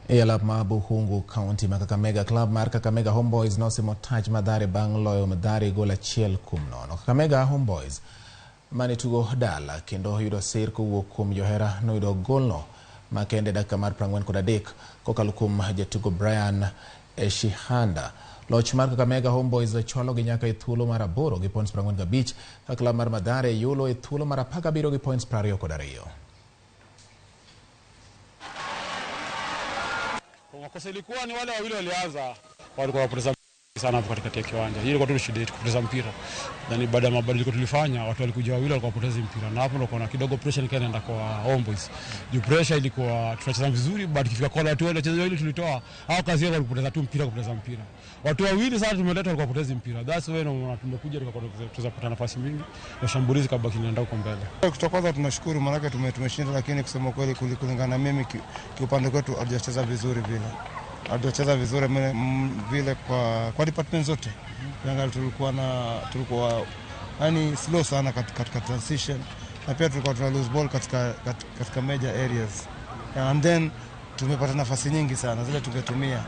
E alap ma Bukhungu County ma Kakamega, club mar Kakamega Homeboys nosimo tach Mathare bang' loyo Mathare gol 1-0. Kakamega Homeboys mane tugo dala kendo yudo sir kowuok kuom johera noyudo golno makende dakika mar 43 kokalo kuom jatugo Brian Eshihanda. Loch mar Kakamega Homeboys chwalogi nyaka e thuolo mar 8 gi points 45 ka club mar Mathare yulo e thuolo mar 17 gi points 22. Makosa ilikuwa ni wale wawili walianza walikuwa wanapoteza sana hapo katikati ya kiwanja. Hiyo ilikuwa tu shida yetu, kupoteza mpira. Yaani baada ya mabadiliko tulifanya, watu walikuja wawili walikuwa wanapoteza mpira. Na hapo ndo kuna kidogo pressure ilikuwa inaenda kwa Homeboys. Juu pressure ilikuwa tunacheza vizuri, but ikifika kwa watu wale wachezaji wawili tulitoa, hao kazi yao walipoteza tu mpira, kupoteza mpira. Watu wawili sasa tumeleta walikuwa wanapoteza mpira. That's why ndo tumekuja tukaweza kupata nafasi mingi na shambulizi kabaki linaenda huko mbele. Kitu kwanza tunashukuru maana tumeshinda, lakini kusema kweli kulingana na mimi kiupande kwetu hatujacheza vizuri vile. Hatujacheza vizuri vile kwa department zote. Ukiangalia tulikuwa yani slow sana katika transition, na pia tulikuwa tuna lose ball katika major areas. And then tumepata nafasi nyingi sana zile tungetumia.